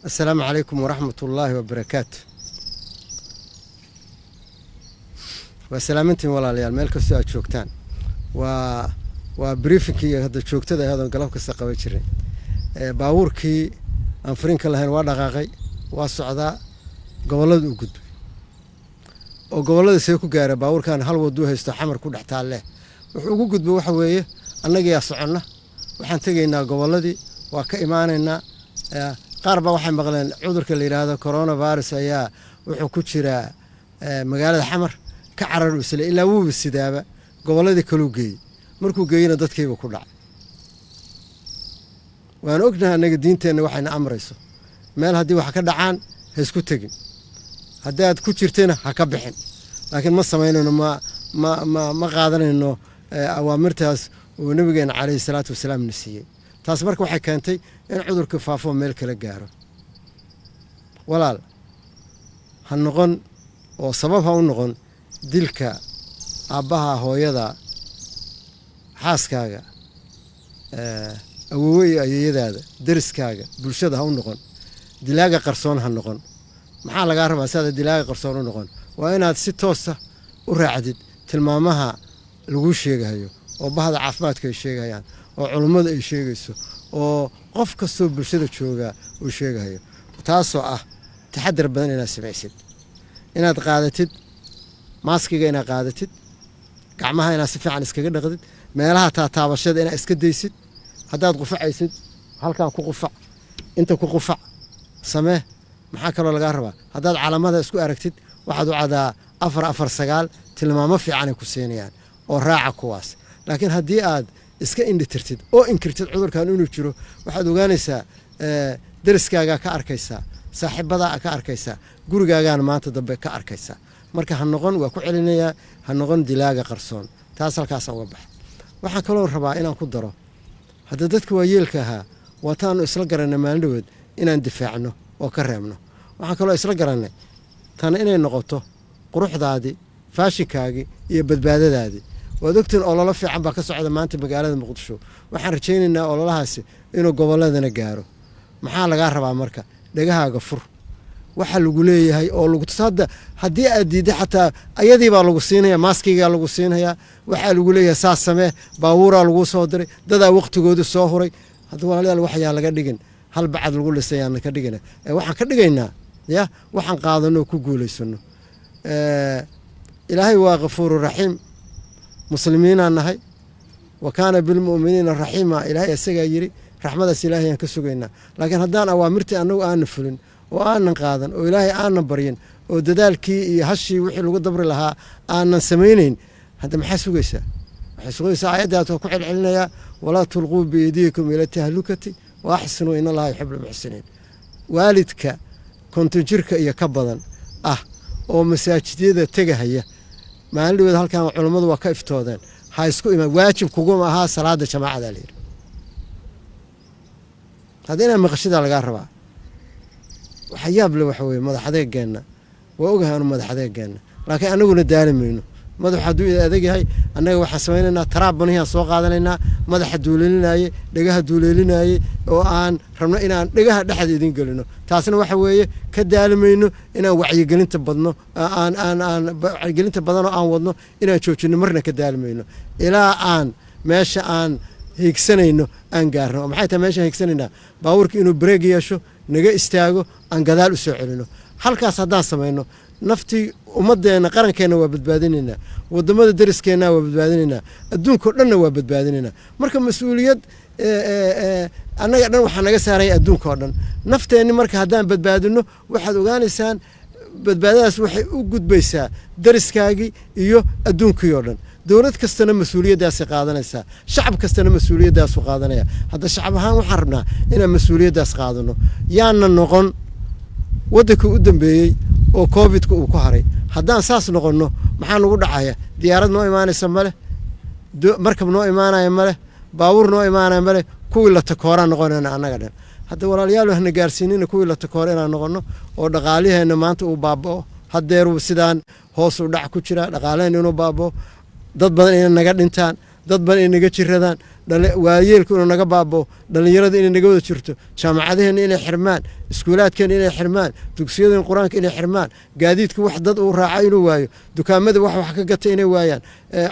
Assalaamu calaykum waraxmat ullaahi wabarakaatu. Waa salaamintiin walaalayaal, meel kastoo aad joogtaan. Waa briefinkii hadda joogtada ahayd oon galab kasta qaban jiray. Baabuurkii aan fariinka lahayn waa dhaqaaqay, waa socdaa, gobollada u gudbay. Oo gobollada see ku gaara? Baabuurkan hal waduu haysto, Xamar ku dhex taalle. Wuxuu ugu gudbay waxa weeye, annagiyaa soconna, waxaan tegaynaa gobolladii, waa ka imaanaynaa. Qaar baa waxay maqleen cudurka la yidhaahdo coronavirus ayaa wuxuu ku jiraa magaalada Xamar, ka carar isle ilaa wuuba sidaaba, gobolladii kaluu geeyey. Markuu geeyena dadkiiba ku dhacay. Waan ognahay annaga diinteenna waxayna amrayso: meel haddii wax ka dhacaan ha isku tegin, haddaad ku jirtayna ha ka bixin. Laakiin ma samaynayno, ma qaadanayno awaamirtaas uu nabigeena calayhi salaatu wasalaam na siiyey. Taas marka waxay keentay in cudurka faafo, meel kala gaaro. Walaal, ha noqon oo sabab ha u noqon dilka aabbaha, hooyada, xaaskaaga, awowe iyo ayeeyadaada, deriskaaga, bulshada ha u noqon. Dilaaga qarsoon ha noqon. Maxaa lagaa rabaa si aada dilaaga qarsoon u noqon? Waa inaad si toosa u raacdid tilmaamaha laguu sheegahayo, oo bahda caafimaadka ay sheegayaan, oo culummadu ay sheegayso, oo qof kastoo bulshada joogaa uu sheegahayo, taasoo ah taxadar badan inaad samaysid, inaad qaadatid maaskiga, inaad qaadatid gacmaha, inaad si fiican iskaga dhaqdid, meelaha taataabashada inaad iska daysid. Haddaad qufacaysid, halkan ku qufac, inta ku qufac samee. Maxaa kaloo lagaa rabaa? Haddaad calaamada isku aragtid, waxaad u cadaa 449. Tilmaamo fiicanay ku siinayaan oo raaca kuwaas. Laakiin haddii aad iska indhitirtid oo inkirtid cudurkan inuu jiro, waxaad ogaanaysaa deriskaagaa ka arkaysaa, saaxiibadaa ka arkaysaa, gurigaagaana maanta dambe ka arkaysaa. Marka ha noqon, waa ku celinayaa, ha noqon dilaaga qarsoon. Taas halkaasa uga baxa. Waxaan kaloo rabaa inaan ku daro, hadda dadka waayeelka ahaa waataanu isla garanay maalin dhaweed inaan difaacno oo ka reebno. Waxaan kaloo isla garannay tana inay noqoto quruxdaadii, faashinkaagii iyo badbaadadaadii. Waad ogtiin, ololo fiican baa ka socda maanta magaalada Muqdisho. Waxaan rajaynaynaa ololahaasi inuu gobolladana gaaro. Maxaa lagaa rabaa marka? Dhegahaaga fur waxa lagu leeyahay oo lagu tus. Hadda haddii aad diidda xataa, ayadii baa lagu siinaya, maaskigaa lagu siinayaa, waxaa lagu leeyahay saas samee, baabuuraa laguu soo diray, dadaa waqtigoodu soo huray. Hadda walaalayaal, waxyaan laga dhigin hal bacad lagu lisay yaan ka dhigina. Waxaan ka dhigaynaa ya waxaan qaadano oo ku guulaysano. Ilaahay waa kafuuru raxiim, muslimiinaan nahay. Wa kaana bilmu'miniina raxiima, Ilaahay isagaa yidhi. Raxmadaas Ilaahay aan ka sugaynaa. Laakiin haddaan awaamirtii annagu aanan fulin oo aanan qaadan oo Ilaahay aanan baryin oo dadaalkii iyo hashii wixii lagu dabri lahaa aanan samaynayn, hadda maxaa sugaysaa? Waxay sugaysaa aayaddaas waa ku celcelinayaa: walaa tulquu biydiikum ila tahlukati wa axsinuu in Allaha yuxibu lmuxsiniin. Waalidka 50 jirka iyo ka badan ah oo masaajidyada tegahaya, maalin dhaweed halkan culammadu waa ka iftoodeen, ha isku imaan, waajib kuguma ahaa salaada jamaacada layidhi. Hadda inaa maqashidaa lagaa rabaa. Waxa yaab le waxa weye madax adeegeenna. Waa ogahay anu madax adeegeenna, laakiin anaguna daali mayno. Madaxu hadduu adeeg yahay, annaga waxaan samaynaynaa taraabbanihiyaan soo qaadanaynaa, madaxa duuleelinaye, dhegaha duuleelinaye, oo aan rabno inaan dhegaha dhexda idin gelino. Taasna waxa weeye, ka daali mayno inaan wacyigelinta badno, aan wacyigelinta badanoo aan wadno inaan joojino marna ka daali mayno, ilaa aan meesha aan hiigsanayno aan gaarno. Maxay tahay meeshaan hiigsanaynaa? Baabuurka inuu bareeg yeesho, naga istaago, aan gadaal u soo celino. Halkaas haddaan samayno, naftii ummadeenna, qarankeenna waa badbaadinaynaa, wadamada dariskeenna waa badbaadinaynaa, adduunkao dhanna waa badbaadinaynaa. Marka mas-uuliyad annaga dhan waxaa naga saaraya adduunka oo dhan. Nafteenni marka haddaan badbaadino, waxaad ogaanaysaan badbaadadaas waxay u gudbaysaa dariskaagii iyo adduunkii oo dhan. Dowlad kastana mas-uuliyaddaasay qaadanaysaa, shacab kastana mas-uuliyadaasu qaadanaya. Hadda shacab ahaan waxaan rabnaa inaan mas-uuliyaddaas qaadano. Yaana noqon waddankii u dambeeyey oo Covidka uu ku haray. Haddaan saas noqonno, maxaa nagu dhacaya? Diyaarad noo imaanaysa maleh, markab noo imaanaya maleh, baabuur noo imaanaya maleh. Kuwii la takooraan noqonayna annaga dhan. Hadda walaalayaal, hana gaarsiinina kuwii la takoora inaan noqonno oo dhaqaaliheenna maanta uu baaba'o. Haddeeruu sidaan hoos u dhac ku jira dhaqaalaheenna inuu baaba'o, dad badan inay naga dhintaan. Dad badan inay naga jiradaan, waayeelku inuu naga baabao, dhallinyarada inay naga wada jirto, jaamacadaheenna inay xirmaan, iskuulaadkeena inay xirmaan, dugsiyadeen Qur-aanka inay xirmaan, gaadiidku wax dad uu raaca inuu waayo, dukaamada wax ka gata inay waayaan,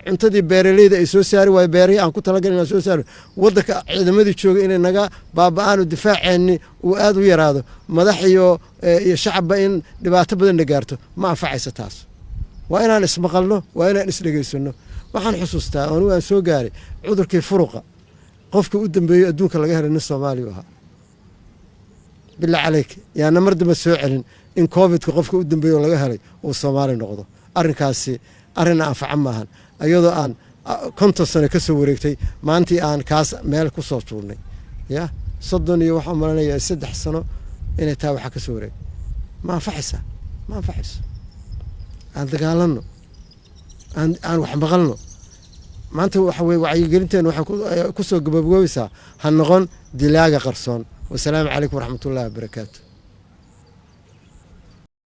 cuntadii beeraleyda ay soo saari waayo, beerihii aan ku talagalin inaan soo saari, waddanka ciidamadii jooga inay naga baaba'aan oo difaaceenni uu aad u yaraado, madax iyo shacabba in dhibaato badan na gaarto, ma anfacaysa taas. Waa inaan ismaqalno, waa inaan isdhegaysano. Waxaan xusuustaa, anigu aan soo gaaray cudurkii furuqa, qofka u dambeeyey adduunka laga helay nin Soomaaliya ahaa. Billah caleyk, yaana mar dambe soo celin in Covidka qofka u dambeeyo laga helay uu Soomaali noqdo. Arrinkaasi arrinna anfaca maahan, iyadoo aan 50 sano ka soo wareegtay maantii aan kaas meel ku soo tuurnay. Ya 30 iyo waxaan malanaya 3 sano inay tahay waxaa ka soo wareegay. Ma anfaxaysaa? Ma anfaxayso. Aan dagaalanno, aan wax maqalno. Maanta waxa weye wacyigelinteenu waxay ku soo gabagaboobaysaa: ha noqon dilaaga qarsoon. Wasalaamu calaykum waraxmatullahi wabarakaatu.